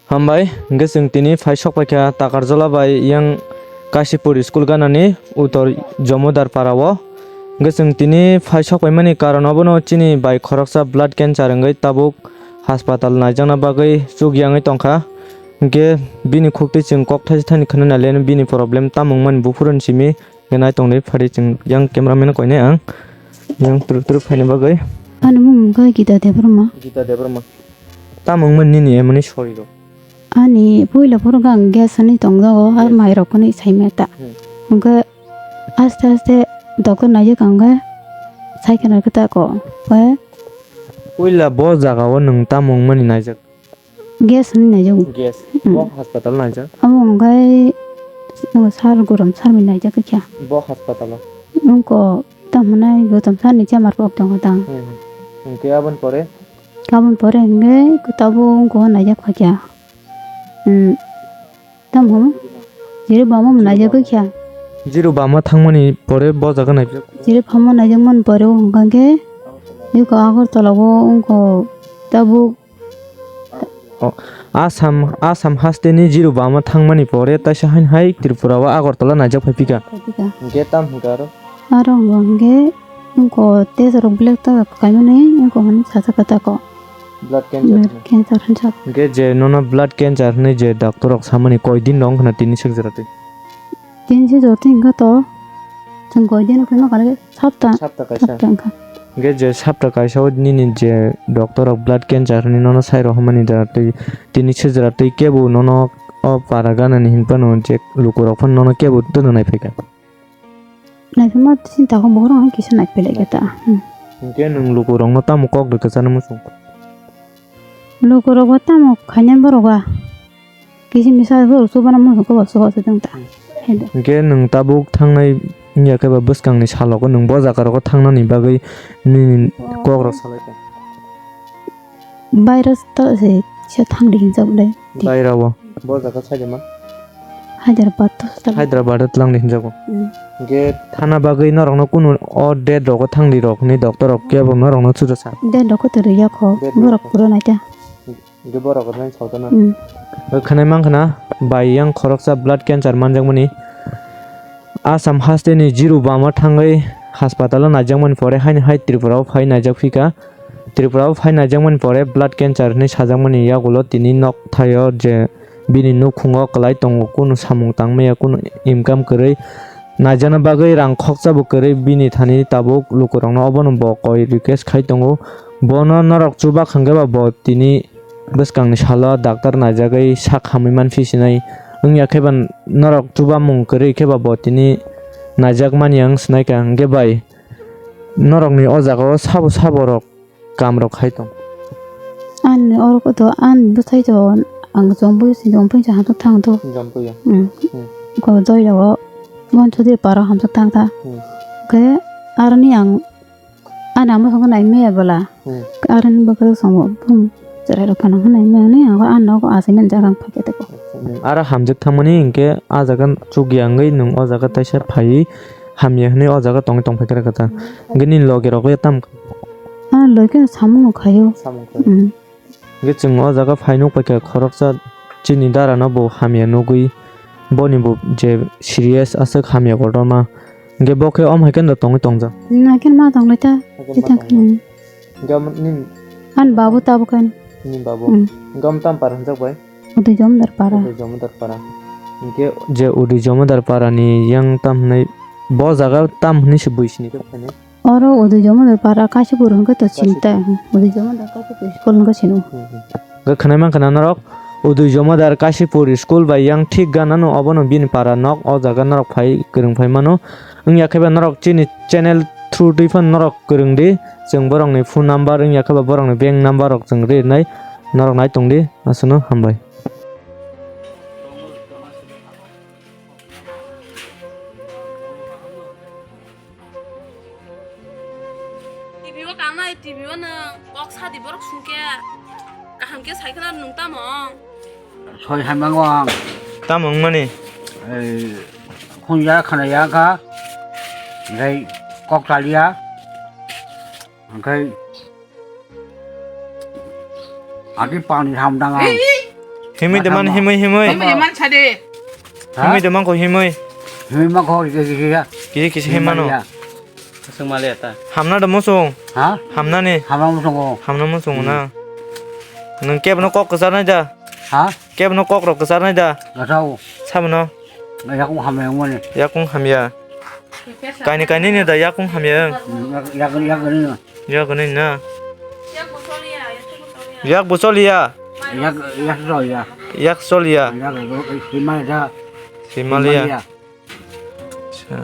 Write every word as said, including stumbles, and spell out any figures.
Hambai, hwnkhe chwng tini phai sok paikha Takarjala bai yang Kasipur school ganani utor Jomodar para o. Hwnkhe chwng tini phai sok paimani karon obono chini bai khoroksa blood cancer wngwi tabuk haspatal naijakna bagwi chukya wngwi tongkha. Hwnkhe bini khuktwi chwng kok thaisa thani khwnwi nai le bini problem tamo wngmani buphuru ni simi. Hwnkhe nai tongdi phadi chwng yang cameraman koinai ang yang twrwk twrwk phaini bagwi. Ani mung wngkha Gita Debbarma. Gita Debbarma. Tamo wngmani nini emoni sori rok? Ani puila phuru khe ang gas hinwi tongjago, ar Gas. Mairok hinwi saimata. Hmm. Hwnkhe aste aste doctor naijak ang khe saikhe narwkhe tako. Hwnkhe Puila bo jaga o nwng tamo wngmani naijak? Gas hinwi naijak. Gas. Hmm. Bo hospital naijak? Amo hwnkhe sar gorom sar bai naijak khe. Bo hospital o? Wngko tamo nai gotom sani chamar pok tongo tang. Hmm. Hwnkhe aboni pore? Aboni pore hwnkhe tabuk wngko naijak kha kya. Hmm. Tamo? Jiri bama mo naijak kha. Jiri bama thangmani pore bo jaga naijak? Jiri bama naijak mani pore wngkha khe. Eko Agartala o wngko tabuk. O, Assam, Assam hasteni Jiru bama thangmani pore taisa hain hai Tripura o Agartala naijak phai phika. Phai phika. Hwnkhe tam hwnkhe aro? Aro hwnkhe wngko test rok black ta kaimani wngko hwnwi sajak kha tako. Blood cancer. Blood cancer hwnjak. Hwnkhe je nono blood cancer hwnwi je doctor rok samani koi din rok wngkhwna tini swk jora twi? Tini se jora twi hwnkha to. Chwng koi din phai ma kha sapta. Sapta kaisa. Sapta wngkha. Hwnkhe je sapta kaisa o nini je doctor rok blood cancer hinwi nono sai rw hwnmani da twi tini se jora twi kebo nono o para ganani hinphano je lukurok phano nono kebo twno naiphai kha. Naiphai ma sinta kho bohrok kisa naiphai lai kha ta. Hmm. Hwnkhe nwng lukurokno tamo kok rw kwchana muchung? Lukurok ba tamo khainai borok ba. Kisi misa borok chubana muchung kobo chuba se tong ta. Hede. Hwnkhe nwng tabuk thangnai wngya khe ba bwskangni salogo nwng bo jaga rogo thangnani bagwi nini kok rok salai kha? Virus to se kisa thangdi hinjak le. Baira o. Bo jaga sai de ma? Hyderabad to hospital. Hyderabad o twlangdi hinjago. Hmm. Hwnkhe thana bagwi norokno kunu o date rogo thangdi rok hinwi doctor rok kebo norokno suja sa? Date rok kwtwi rwya kho. Date rok borok phuru naita. Hwnkhe borok rwna sautana. Hmm. O khwnai mankha na bai yang khoroksa blood cancer manjakmani. Assam hasteni Jiru bama thangwi hospital o naijakmani pore haini hai Tripura o phai naijak phika. Tripura o phai naijakmani pore blood cancer hinwi sajakmani yagulo tini nok thaio je bini nukhungo kwlai tongo, kunu samung tangmaya, kunu income kwrwi, naijakna bagwi rang khoksa bo kwrwi, bini thani tabuk lukurokno obono bo koi request khai tongo. Bono norok chuba khangkhe ba bo tini bwskangni salo doctor naijagwi sak hamwi manphi sinai. Wngya khe ba norok chubamung kwrwi khe ba bo tini naijakmani ang sinaikha. Hwnkhe bai norokni o jagao sabo sabo rok kam rok khai tong? Ani oro to ani bwsai to ang Jompui se, Jompui se hamjak thang to. Jompui ya? Hmm. Hmm. Ko Joylago Mon Chaudhary para hamjak thang ta. Hmm. Khe aroni ang ani amo songkhe nai maya bwla. Hmm. Aroni bwkha songbo bum cherai rok phano nai maya ni ang ani nogo asai man jaga ang phai khe teko. Hmm. Aro hamjak thangmani hinkhe a jaga chukya wngwi nwng o jaga taisa phaiwi hamya hwnwi o jaga tongwi tongphai khe rwkha ta. Hwnkhe nini logi rok le tamo kha? Ah, logi khe samung no khaio. Samung khaio. Mm. Hwnkhe chwng o jaga phai nuk paikha khoroksa chini dara no bo hamya nugwi boni bo je serious aswk hamya kotorma. Hwnkhe bo khe om hai khe no tongwi tongjak. Na khe ma tong lai ta. Hai khe ma tong lai. Mm. Hwnkhe omo nini? Ani babu tabuk ani. Nini babu? Mm. Hwnkhe omo tamo para hwnjak bai? Udui Jomodar para. Udui Jomodar para. Hwnkhe je Udui Jomodar para ni yang tam hwnwi bo jaga tam hwnwi se bui sini khe phainai? Oro Udui Jomodar para Kasipur hwnkhe to sini ta. Kasipur. Udui Jomodar Kasipur school hwnkhe sini. Hmm, hmm. Hwnkhe khwnai mankha na norok Udui Jomodar Kasipur school bai yang thik gana no obono bini para nok, o jaga norok phai kwrwng phai mano. Wngya khe ba norok chini channel through twi phano norok kwrwng di, chwng borokni phone number wngya khe ba borokni bank number rok chwng rinai, norok nai tong di, aswkno hambai. T V o kangnai, T V o nwng kok sadi borok sungkhe kaham khe sai khna nwng tamo wng? Soi hai mango ang. Tamo wngmani? Ei, khunja khana ya kha, hingkhai kok taliya, hingkhai Ati pani hamdang ang. Himui de man, himui, himui. Himui de man sade. Ha? Himui de man ko himui. Himui man ko kisi kisi ya. Kisi kisi himui mano. Ya. Sung mali ata. Hamna de musung. Ha? Hamna ni. Hamna musung ko. Hamna musung na. Nung kebo no kok kesar nai da. Ha? Kebo no kok rok kesar nai da. Gasau. Sabono. Yakung hamya mone. Yakung hamya. Kaini kaini ni da yakung hamya. Yak yak ni na. Yak ni na. Yak busolia. Yak yak solia. Yak solia. Yak Himalaya. Himalaya. Acha.